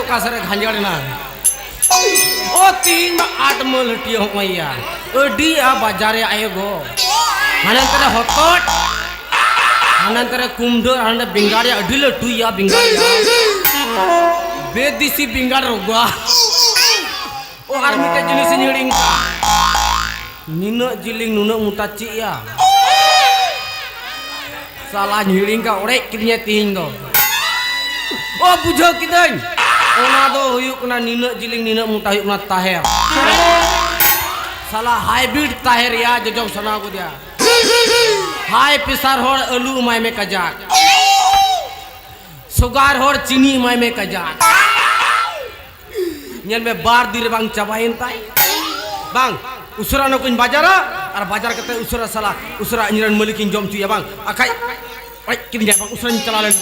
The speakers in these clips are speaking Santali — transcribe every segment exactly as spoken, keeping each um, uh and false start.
ᱚᱠᱟ ᱥᱮᱫ ᱨᱮ ᱜᱷᱟᱸᱡᱟᱲ ᱮᱱᱟ? ᱚ, ᱛᱤᱦᱤᱧ ᱢᱟ ᱟᱴ ᱢᱟᱹᱞ ᱦᱟᱹᱴᱤᱭᱟᱹ ᱦᱚᱸᱜᱼᱚᱭ ᱭᱟ᱾ ᱟᱹᱰᱤ ᱟ ᱵᱟᱡᱟᱨ ᱨᱮ ᱟᱭᱳ ᱜᱚ᱾ ᱦᱟᱱᱮ ᱱᱚᱛᱮ ᱨᱮ ᱦᱚᱛᱚᱫ, ᱦᱟᱱᱮ ᱱᱚᱛᱮ ᱨᱮ ᱠᱩᱢᱰᱟᱹ, ᱦᱟᱱᱮ ᱵᱮᱸᱜᱟᱲ ᱭᱟ, ᱟᱹᱰᱤ ᱞᱟᱹᱴᱩ ᱭᱟ ᱵᱮᱸᱜᱟᱲ ᱭᱟ᱾ ᱵᱮᱫᱤᱥᱤ ᱵᱮᱸᱜᱟᱲ ᱨᱚᱜᱟ᱾ ᱚ, ᱟᱨ ᱢᱤᱫᱴᱮᱡ ᱡᱤᱱᱤᱥ ᱤᱧ ᱦᱤᱲᱤᱧ ᱠᱟᱜ᱾ ᱱᱤᱱᱟᱹᱜ ᱡᱤᱞᱤᱧ, ᱱᱩᱱᱟᱹᱜ ᱢᱚᱴᱟ ᱪᱮᱫ ᱭᱟ? ᱥᱟᱞᱟᱧ ᱦᱤᱲᱤᱧ ᱠᱟᱜ, ᱚᱲᱮᱡ ᱠᱤᱫᱤᱧᱟ ᱛᱤᱦᱤᱧ ᱫᱚ᱾ ᱚ, ᱵᱩᱡᱷᱟᱹᱣ ᱠᱤᱫᱟᱹᱧ᱾ ᱚᱱᱟ ᱫᱚ ᱦᱩᱭᱩᱜ ᱠᱟᱱᱟ, ᱱᱤᱱᱟᱹᱜ ᱡᱤᱞᱤᱧ, ᱱᱤᱱᱟᱹᱜ ᱢᱚᱴᱟ ᱦᱩᱭᱩᱜ ᱠᱟᱱᱟ ᱛᱟᱦᱮᱨ᱾ ᱥᱟᱞᱟ hybrid ᱛᱟᱦᱮᱨ ᱭᱟ, ᱡᱚᱡᱚᱢ ᱥᱟᱱᱟ ᱠᱚᱫᱮᱭᱟ᱾ High pressure ᱦᱚᱲ ᱟᱹᱞᱩ ᱮᱢᱟᱭ ᱢᱮ ᱠᱟᱡᱟᱠ᱾ ᱥᱩᱜᱟᱨ ᱦᱚᱲ ᱪᱤᱱᱤ ᱮᱢᱟᱭ ᱢᱮ ᱠᱟᱡᱟᱠ᱾ ᱧᱮᱞ ᱢᱮ, ᱵᱟᱨ ᱫᱤᱱ ᱨᱮ ᱵᱟᱝ ᱪᱟᱵᱟᱭᱮᱱ ᱛᱟᱭ᱾ ᱵᱟᱝ, ᱩᱥᱟᱹᱨᱟ ᱚᱱᱟ ᱠᱚᱧ ᱵᱟᱡᱟᱨᱟ, ᱟᱨ ᱵᱟᱡᱟᱨ ᱠᱟᱛᱮ ᱩᱥᱟᱹᱨᱟ ᱥᱟᱞᱟ, ᱩᱥᱟᱹᱨᱟ ᱤᱧ ᱨᱮᱱ ᱢᱟᱹᱞᱤᱠ ᱤᱧ ᱡᱚᱢ ᱦᱚᱪᱚᱭᱟ᱾ ᱵᱟᱝ, ᱟᱠᱷᱟᱡ ᱚᱲᱮᱡ ᱠᱤᱫᱤᱧᱟᱭ, ᱵᱟᱝ, ᱩᱥᱟᱹᱨᱟᱧ ᱪᱟᱞᱟᱣ ᱞᱮᱱ᱾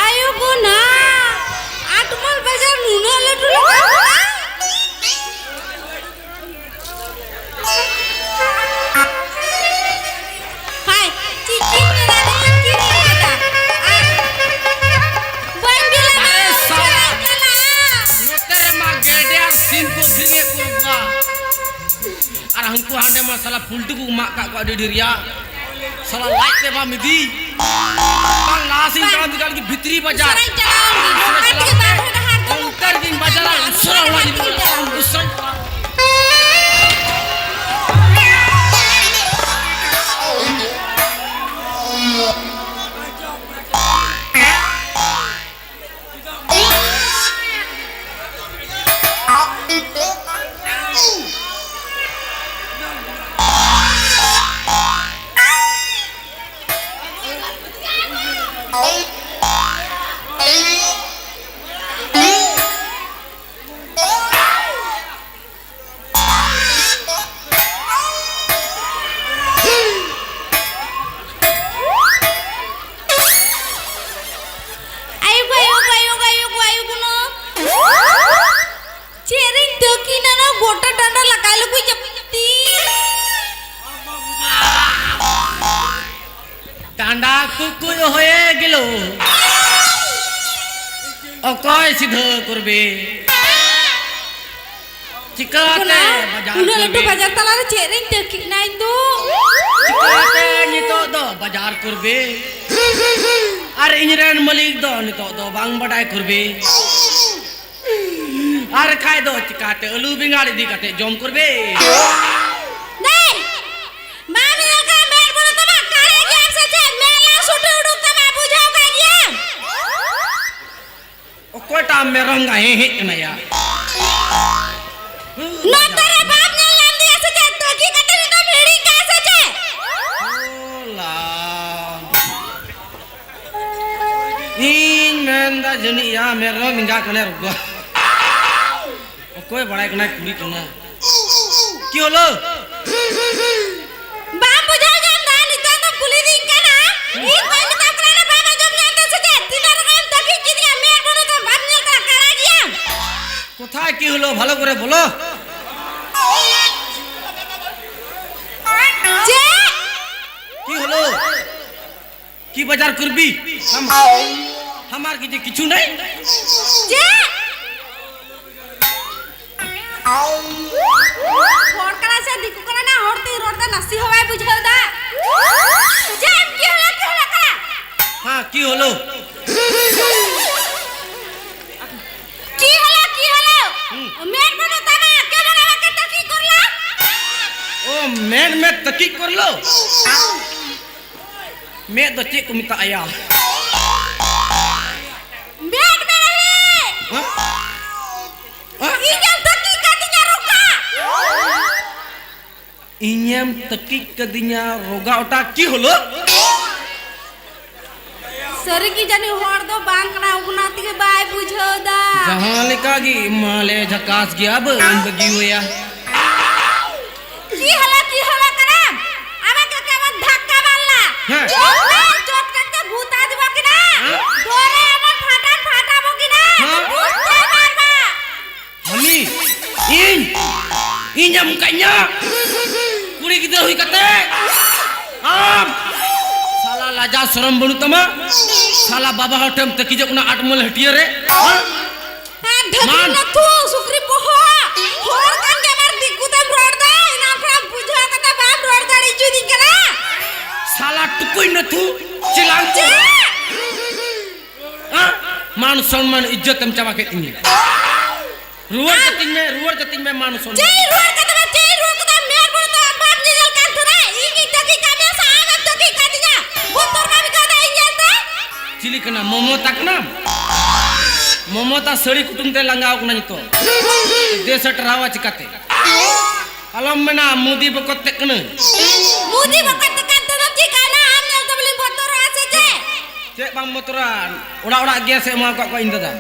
ᱟᱭᱳ ᱜᱚ ᱱᱟ, ᱟᱴᱢᱟᱞ ᱵᱟᱡᱟᱨ ᱱᱩᱱᱟᱹᱜ ᱞᱟᱹᱴᱩ ᱞᱟᱹᱴᱩ ᱠᱟᱱᱟ? ᱦᱟᱭ, ᱪᱮᱫ ᱪᱮᱫ ᱢᱮᱱᱟᱜ ᱛᱟᱭᱟ, ᱪᱮᱫ ᱪᱮᱫ ᱠᱟᱫᱟ? ᱟᱨ ᱵᱟᱹᱧ ᱵᱤᱞᱟᱹᱱᱟ, ᱟᱨᱮ ᱥᱟᱞᱟ᱾ ᱩᱥᱟᱹᱨᱟᱧ ᱪᱟᱞᱟᱜᱼᱟ᱾ ᱱᱚᱛᱮ ᱨᱮᱢᱟ ᱜᱮᱰᱮ ᱟᱨ ᱥᱤᱢ ᱠᱚ ᱟᱹᱠᱷᱨᱤᱧᱮᱫ ᱠᱚᱣᱟ᱾ ᱟᱨ ᱦᱟᱹᱱᱠᱩ ᱦᱟᱸᱰᱮ ᱢᱟ ᱥᱟᱞᱟ ᱯᱩᱞᱴᱤ ᱠᱚ ᱢᱟᱜ ᱠᱟᱜ ᱠᱚᱣᱟ ᱟᱹᱰᱤ ᱰᱷᱮᱨ ᱭᱟ᱾ ᱥᱟᱞᱟ ᱞᱟᱡ ᱛᱮ ᱵᱟᱢ ᱤᱫᱤ᱾ ᱵᱟᱝ, ᱞᱟᱦᱟ ᱥᱮᱫ ᱤᱧ ᱛᱟᱲᱟᱢ ᱤᱫᱤ ᱠᱟᱜ ᱞᱟᱹᱜᱤᱫ ᱵᱷᱤᱛᱨᱤ ᱵᱟᱡᱟᱨ᱾ ᱩᱥᱟᱹᱨᱟᱧ ᱪᱟᱞᱟᱣ ᱞᱮᱱ ᱜᱮ᱾ ᱩᱥᱟᱹᱨᱟ ᱚᱱᱠᱟ ᱪᱟᱞᱟᱣ ᱛᱮᱜᱮ ᱠᱟᱛᱮ ᱵᱟᱨᱦᱮ ᱰᱟᱦᱟᱨ ᱫᱚ ᱚᱱᱛᱮ ᱨᱮᱜᱤᱧ ᱵᱟᱡᱟᱨᱟ, ᱩᱥᱟᱹᱨᱟ ᱚᱲᱟᱜ ᱤᱧ ᱨᱩᱣᱟᱹᱲᱟ᱾ ᱩᱥᱟᱹᱨᱟᱧ ᱪᱟᱞᱟᱣ᱾ ᱟᱠᱚ ᱠᱚ ᱦᱚᱭᱮ ᱜᱮᱞᱳ᱾ ᱚᱠᱚᱭ ᱥᱤᱫᱷᱟᱹ ᱠᱚᱨᱵᱮ? ᱪᱤᱠᱟᱹᱛᱮ ᱵᱟᱡᱟᱨ ᱩᱱᱟᱹᱜ ᱞᱟᱹᱴᱩ ᱠᱚᱨᱵᱮ? ᱵᱟᱡᱟᱨ ᱛᱟᱞᱟᱨᱮ ᱪᱮᱫ ᱨᱤᱧ ᱛᱟᱹᱠᱤᱡ ᱱᱟ ᱤᱧ ᱫᱚ? ᱪᱤᱠᱟᱹᱛᱮ ᱱᱤᱛᱚᱜ ᱫᱚ ᱵᱟᱡᱟᱨ ᱠᱚᱨᱵᱮ? ᱟᱨ ᱤᱧ ᱨᱮᱱ ᱢᱟᱹᱞᱤᱠ ᱫᱚ ᱱᱤᱛᱚᱜ ᱫᱚ ᱵᱟᱝ ᱵᱟᱰᱟᱭ ᱠᱚᱨᱵᱮ? ᱟᱨ ᱠᱷᱟᱡ ᱫᱚ ᱪᱤᱠᱟᱹᱛᱮ ᱟᱹᱞᱩ ᱵᱮᱸᱜᱟᱲ ᱤᱫᱤ ᱠᱟᱛᱮ ᱡᱚᱢ ᱠᱚᱨᱵᱮ? ᱫᱮ! ᱵᱟᱢ ᱧᱮᱞ ᱠᱟᱜ ᱢᱮᱫ ᱵᱟᱹᱱᱩᱜ ᱛᱟᱢᱟ? ᱠᱟᱲᱮ ᱜᱮᱭᱟᱢ ᱥᱮ ᱪᱮᱫ? ᱢᱮᱫ ᱞᱟᱝ ᱥᱩᱴᱩ ᱩᱰᱩᱠ ᱛᱟᱢᱟ, ᱵᱩᱡᱷᱟᱹᱣ ᱠᱟᱜ ᱜᱮᱭᱟᱢ? ᱚᱠᱚᱭᱴᱟᱜ ᱢᱮᱨᱚᱢ ᱜᱟᱹᱭ ᱦᱮᱡ ᱠᱟᱱᱟᱭᱟ? ᱱᱚᱛᱮ ᱨᱮ ᱵᱟᱢ ᱧᱮᱞ ᱧᱟᱢ ᱫᱮᱭᱟ ᱥᱮ ᱪᱮᱫ? ᱛᱟᱹᱠᱤ ᱠᱟᱛᱮ ᱱᱤᱛᱚᱜ ᱦᱤᱲᱤᱧ ᱠᱟᱜᱼᱟ ᱥᱮ ᱪᱮᱫ? ᱚ ᱞᱟ᱾ ᱤᱧ ᱢᱮᱱᱫᱟ ᱡᱟᱹᱱᱤᱡ ᱭᱟ ᱢᱮᱨᱚᱢ ᱮᱸᱜᱟ ᱠᱟᱱᱟᱭ ᱨᱩᱜᱟ᱾ ᱚᱠᱚᱭ ᱵᱟᱲᱟᱭ ᱠᱟᱱᱟᱭ ᱠᱩᱲᱤ ᱠᱟᱱᱟ? ᱠᱤ ᱦᱚᱞᱳ? ᱵᱟᱢ ᱵᱩᱡᱷᱟᱹᱣ ᱧᱟᱢ ᱫᱟ? ᱱᱤᱛᱚᱜ ᱫᱚ ᱠᱩᱞᱤ ᱫᱤᱧ ᱠᱟᱱᱟ᱾ ᱤᱧ ᱵᱟᱹᱧ ᱢᱮᱛᱟᱢ ᱠᱟᱱᱟ ᱱᱟ, ᱵᱟᱢ ᱟᱸᱡᱚᱢ ᱧᱟᱢ ᱫᱟ ᱥᱮ ᱪᱮᱫ? ᱛᱤᱱᱟᱹᱜ ᱨᱚᱠᱚᱢ ᱛᱟᱹᱠᱤᱡ ᱠᱤᱫᱤᱧᱟ, ᱢᱮᱫ ᱵᱟᱹᱱᱩᱜ ᱛᱟᱢ, ᱵᱟᱢ ᱧᱮᱞ ᱠᱟᱱᱟ, ᱠᱟᱲᱟ ᱜᱮᱭᱟᱢ᱾ কোথায় কি হলো? ভালো করে বলো। ᱪᱮᱫ? কি হলো? কি বাজার করবি? হাম-, আমার কিছু, কিছু নেই। ᱪᱮᱫ? ᱦᱚᱲ ᱠᱟᱱᱟ ᱥᱮ ᱫᱤᱠᱩ ᱠᱟᱱᱟ ᱱᱟ, ᱦᱚᱲ ᱛᱮ ᱨᱚᱲ ᱫᱟ, ᱱᱟᱥᱮ ᱦᱚᱸ ᱵᱟᱭ ᱵᱩᱡᱷᱟᱹᱣ ᱫᱟ᱾ ᱪᱮᱫ ᱮᱢ ᱠᱤ ᱦᱚᱞᱚ, ᱠᱤ ᱦᱚᱞᱚ ᱠᱟᱱᱟ? ᱦᱮᱸ, ᱠᱤ ᱦᱚᱞᱚ? ᱠᱤ ᱦᱚᱞᱚ, ᱠᱤ ᱦᱚᱞᱚ? ᱦᱩᱸ᱾ ᱢᱮᱫ ᱵᱟᱹᱱᱩᱜ ᱛᱟᱢᱟ, ᱠᱮ ᱵᱟᱝ ᱟᱢᱟᱜ ᱠᱮ ᱛᱟᱹᱠᱤ ᱠᱚᱨᱞᱟ? ᱚ, ᱢᱮᱫ, ᱢᱮᱫ ᱛᱟᱹᱠᱤ ᱠᱚᱨᱞᱚ? ᱢᱮᱫ ᱫᱚ ᱪᱮᱫ ᱠᱚ ᱢᱮᱛᱟᱜᱼᱟ ᱭᱟ? ᱢᱮᱫ ᱢᱮ ᱨᱮᱦᱮᱫ! ᱦᱮᱸ? ᱦᱮᱸ? ᱤᱧᱮᱢ ᱛᱟᱹᱠᱤᱡ ᱠᱟᱫᱤᱧᱟ ᱨᱚᱜᱟ᱾ ᱤᱧᱮᱢ ᱛᱟᱹᱠᱤᱡ ᱠᱟᱫᱤᱧᱟ ᱨᱚᱜᱟ ᱚᱴᱟ ᱠᱤ ᱦᱚᱞᱚ? ᱥᱟᱹᱨᱤ ᱜᱮ ᱡᱟᱹᱱᱤᱡ ᱦᱚᱲ ᱫᱚ ᱵᱟᱝ ᱠᱟᱱᱟ, ᱚᱱᱟ ᱛᱮᱜᱮ ᱵᱟᱭ ᱵᱩᱡᱷᱟᱹᱣ ᱫᱟ᱾ ᱡᱟᱦᱟᱸ ᱞᱮᱠᱟ ᱜᱮ ᱢᱟᱞᱮ ᱡᱷᱟᱠᱟᱥ ᱜᱮᱭᱟ, ᱵᱟᱹᱧ ᱵᱟᱹᱜᱤ ᱟᱭᱟ᱾ ᱠᱤ ᱦᱚᱞᱚ, ᱠᱤ ᱦᱚᱞᱚ ᱠᱟᱱᱟᱢ? ᱟᱢᱟᱜ ᱠᱟᱠᱟ ᱟᱢᱟᱜ ᱫᱷᱟᱠᱠᱟ ᱢᱟᱨᱞᱟ᱾ ᱦᱮᱸ᱾ ᱪᱚᱴ ᱠᱟᱱ, ᱪᱚᱴ ᱠᱟᱱ ᱛᱮ ᱵᱷᱩᱛᱟ ᱫᱤᱵᱚ ᱠᱤᱱᱟ᱾ ᱦᱮᱸ᱾ ᱫᱚᱨᱮ ᱮᱢᱚᱱ ᱯᱷᱟᱴᱟᱱ ᱯᱷᱟᱴᱟ ᱵᱚ ᱠᱤᱱᱟ᱾ ᱦᱮᱸ᱾ ᱵᱷᱩᱛ ᱛᱮ ᱢᱟᱨᱵᱟ᱾ ᱦᱟᱹᱱᱤ, ᱤᱧ, ᱤᱧ ᱮᱢ ᱠᱟᱹᱧᱟ᱾ ᱠᱩᱲᱤ ᱜᱤᱫᱽᱨᱟᱹ ᱦᱩᱭ ᱠᱟᱛᱮ ᱟᱢ ᱥᱟᱞᱟ ᱞᱟᱡᱟᱣ ᱥᱚᱨᱚᱢ ᱵᱟᱹᱱᱩᱜ ᱛᱟᱢᱟ? ᱥᱟᱞᱟ ᱵᱟᱵᱟ ᱦᱚᱲ ᱴᱷᱮᱱ ᱛᱟᱹᱠᱤᱡᱚᱜ ᱠᱟᱱᱟ ᱟᱴᱢᱟᱹᱞ ᱦᱟᱹᱴᱤᱭᱟᱹ ᱨᱮ᱾ ᱦᱮᱸ, ᱰᱷᱟᱹᱠᱤ ᱢᱟᱱ᱾ ᱱᱟᱛᱷᱩ, ᱥᱩᱠᱨᱤ ᱵᱚᱦᱚᱜ᱾ ᱦᱚᱲ ᱠᱟᱱ ᱜᱮᱭᱟᱢ ᱟᱨ ᱫᱤᱠᱩ ᱛᱮᱢ ᱨᱚᱲ ᱫᱟ᱾ ᱮᱱᱟᱝ ᱠᱷᱚᱱᱟᱜ ᱵᱩᱡᱷᱟᱹᱣ ᱠᱟᱛᱮ ᱵᱟᱢ ᱨᱚᱲ ᱫᱟᱲᱮ ᱦᱚᱪᱚᱭᱫᱤᱧ ᱠᱟᱱᱟ᱾ ᱥᱟᱞᱟ ᱴᱩᱠᱩᱡ ᱱᱟᱛᱷᱩ, ᱪᱮᱞᱟᱝ᱾ ᱪᱮᱫ? ᱦᱮᱸ? ᱢᱟᱱ ᱥᱚᱱᱢᱟᱱ ᱤᱡᱽᱡᱚᱛ ᱮᱢ ᱪᱟᱵᱟ ᱠᱮᱫ ᱛᱤᱧᱟᱹ᱾ ᱨᱩᱣᱟᱹᱲ ᱟᱢ ᱠᱟᱹᱛᱤᱧ ᱢᱮ, ᱨᱩᱣᱟᱹᱲ ᱠᱟᱹᱛᱤᱧ ᱢᱮ, ᱢᱟᱱ ᱥᱚᱱᱢᱟᱱ᱾ ᱪᱮᱫ ᱨᱩᱣᱟᱹᱲ ᱠᱟᱛᱟᱢᱟ, ᱪᱮᱫ ᱨᱩᱣᱟᱹᱲ ᱠᱟᱛᱟᱢᱟ? ᱢᱮᱫ ᱵᱩᱲᱩ ᱫᱚ ᱟᱢ ᱵᱟᱢ ᱧᱮᱧᱮᱞ ᱠᱟᱱ ᱛᱟᱦᱮᱱᱟ? ᱤᱧ ᱜᱤᱧ ᱛᱟᱹᱠᱤᱡ ᱠᱟᱜ ᱢᱮᱭᱟ ᱥᱮ ᱟᱢᱮᱢ ᱛᱟᱹᱠᱤᱡ ᱠᱟᱫᱤᱧᱟ? ᱵᱚᱛᱚᱨ ᱵᱟᱢ ᱟᱹᱭᱠᱟᱹᱣ ᱫᱟ ᱤᱧ ᱧᱮᱞᱛᱮ? ᱪᱤᱞᱤ ᱠᱟᱱᱟ, ᱢᱚᱢᱚᱛᱟ ᱠᱟᱱᱟᱢ? ᱢᱚᱢᱚᱛᱟ ᱥᱟᱹᱲᱤ ᱠᱩᱴᱩᱢ ᱛᱮ ᱞᱟᱸᱜᱟᱣ ᱠᱟᱱᱟ ᱱᱤᱛᱚᱜ᱾ ᱫᱮᱥ ᱮ ᱴᱟᱨᱦᱟᱣᱟ ᱪᱤᱠᱟᱛᱮ? ᱟᱞᱚᱢ ᱢᱮᱱᱟ, ᱢᱩᱫᱤ ᱵᱚᱠᱚᱛ ᱛᱮᱫ ᱠᱟᱹᱱᱟᱹᱧ᱾ ᱢᱩᱫᱤ ᱵᱚᱠᱚᱛ ᱛᱮᱫ ᱠᱟᱱ ᱛᱮᱫᱚ ᱪᱤᱠᱟᱹᱭᱱᱟ? ᱟᱢ ᱧᱮᱞ ᱛᱮ ᱵᱚᱞᱮᱧ ᱵᱚᱛᱚᱨᱚᱜᱼᱟ ᱥᱮ ᱪᱮᱫ? ᱪᱮᱫ ᱵᱟᱝ ᱵᱚᱛᱚᱨᱟ? ᱚᱲᱟᱜ ᱚᱲᱟᱜ ᱜᱮᱥ ᱮ ᱮᱢᱟ ᱠᱟᱜ ᱠᱚᱣᱟ ᱤᱧ ᱫᱟᱫᱟ᱾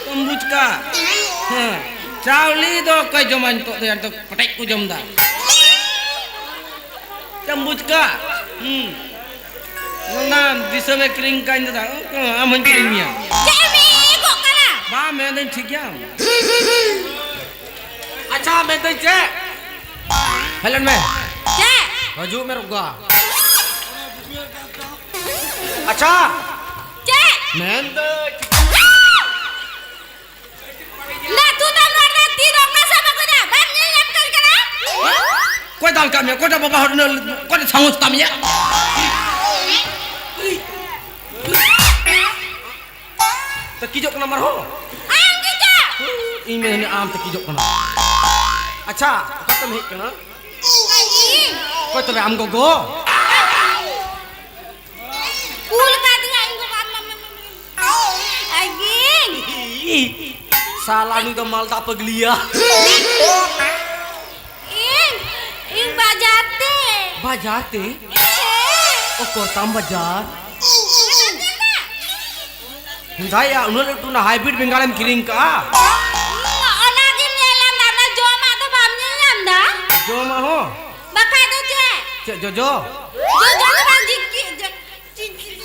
ᱛᱚᱢ ᱵᱩᱡᱽ ᱠᱟᱜ? ᱦᱮᱸ᱾ ᱪᱟᱣᱞᱮ ᱫᱚ ᱚᱠᱚᱭ ᱡᱚᱢᱟ ᱱᱤᱛᱚᱜ ᱫᱚ? ᱭᱟᱨ, ᱫᱚ ᱯᱮᱴᱮᱡ ᱠᱚ ᱡᱚᱢ ᱫᱟ᱾ ᱪᱮᱢ ᱵᱩᱡᱽ ᱠᱟᱜ? ᱦᱩᱸ᱾ ᱚᱱᱟ ᱫᱤᱥᱚᱢᱮ ᱠᱤᱨᱤᱧ ᱠᱟᱜ ᱤᱧ ᱫᱟᱫᱟ᱾ ᱟᱢ ᱦᱚᱸᱧ ᱠᱤᱨᱤᱧ ᱢᱮᱭᱟ᱾ ᱪᱮᱫ ᱮᱢ ᱮᱜᱚᱜ ᱠᱟᱱᱟ? ᱵᱟᱝ, ᱢᱮᱱᱫᱟᱹᱧ ᱴᱷᱤᱠ ᱜᱮᱭᱟᱢ᱾ ᱟᱪᱪᱷᱟ, ᱢᱮᱱᱫᱟᱹᱧ ᱪᱮᱫ? ᱦᱮᱡ ᱞᱮᱱ ᱢᱮ᱾ ᱪᱮᱫ? ᱦᱤᱡᱩᱜ ᱢᱮ ᱨᱚᱜᱟ᱾ ᱟᱪᱪᱷᱟ᱾ ᱪᱮᱫ? ᱢᱮᱱᱫᱟᱹᱧ᱾ ᱱᱟ, ᱛᱩ ᱛᱟᱢ ᱨᱚᱲ ᱫᱟ, ᱛᱤ ᱫᱚ ᱚᱠᱟ ᱥᱮᱫ ᱵᱟᱠᱚ ᱧᱟᱢ? ᱵᱟᱢ ᱧᱮᱞ ᱧᱟᱢ ᱠᱟᱹᱧ ᱠᱟᱱᱟ? ᱚᱠᱚᱭ ᱫᱟᱞ ᱠᱟᱜ ᱢᱮᱭᱟ? ᱚᱠᱚᱭᱴᱟᱜ ᱵᱟᱵᱟ ᱦᱚᱲ ᱩᱱᱟᱹᱜ, ᱚᱠᱚᱭᱴᱟᱜ ᱥᱟᱦᱚᱥ ᱛᱟᱢ ᱭᱟ? ᱛᱟᱹᱠᱤᱡᱚᱜ ᱠᱟᱱᱟᱢ ᱟᱨᱦᱚᱸ? ᱟᱢ ᱜᱮ ᱪᱚ! ᱤᱧ ᱢᱮᱱ ᱟᱢ ᱛᱟᱹᱠᱤᱡᱚᱜ ᱠᱟᱱᱟ᱾ ᱟᱪᱪᱷᱟ, ᱚᱠᱟ ᱛᱮᱢ ᱦᱮᱡ ᱠᱟᱱᱟ? ᱤᱧ᱾ ᱚᱠᱚᱭ ᱛᱚᱵᱮ ᱟᱢ ᱜᱚᱜᱚ? ᱠᱩᱞ ᱠᱟᱫᱤᱧᱟ ᱤᱧ ᱜᱚᱜᱚ, ᱟᱢ, ᱟᱢ, ᱟᱢ, ᱟᱢ᱾ ᱟᱹᱜᱤᱧ᱾ ᱥᱟᱞᱟ ᱱᱩᱭ ᱫᱚ ᱢᱟᱞᱫᱟ ᱯᱟᱹᱜᱽᱞᱤᱭᱟ᱾ ᱤᱧ, ᱤᱧ ᱵᱟᱡᱟᱨ ᱛᱮ᱾ ᱵᱟᱡᱟᱨ ᱛᱮ? ᱦᱮᱸ᱾ ᱚᱠᱚᱨ ᱛᱟᱢ ᱵᱟᱡᱟᱨ? ᱵᱟᱡᱟᱨ ᱛᱮ ᱫᱟ᱾ ᱦᱮᱸᱫᱟᱭᱟ, ᱩᱱᱟᱹᱜ ᱞᱟᱹᱴᱩ ᱚᱱᱟ hybrid ᱵᱮᱸᱜᱟᱲᱮᱢ ᱠᱤᱨᱤᱧ ᱠᱟᱜᱼᱟ? ᱚᱱᱟᱜᱮᱢ ᱧᱮᱞ ᱧᱟᱢ ᱫᱟ, ᱚᱱᱟ ᱡᱚᱢᱟᱜ ᱫᱚ ᱵᱟᱢ ᱧᱮᱞ ᱧᱟᱢ ᱫᱟ? ᱡᱚᱢᱟᱜ ᱦᱚᱸ? ᱵᱟᱠᱷᱟᱡ ᱫᱚ ᱪᱮᱫ? ᱪᱮᱫ ᱡᱚᱡᱚ? ᱡᱚᱡᱚ ᱫᱚ ᱵᱟᱝ, ᱡᱤᱠᱤ-, ᱡᱚ-, ᱡᱤᱠᱤ-,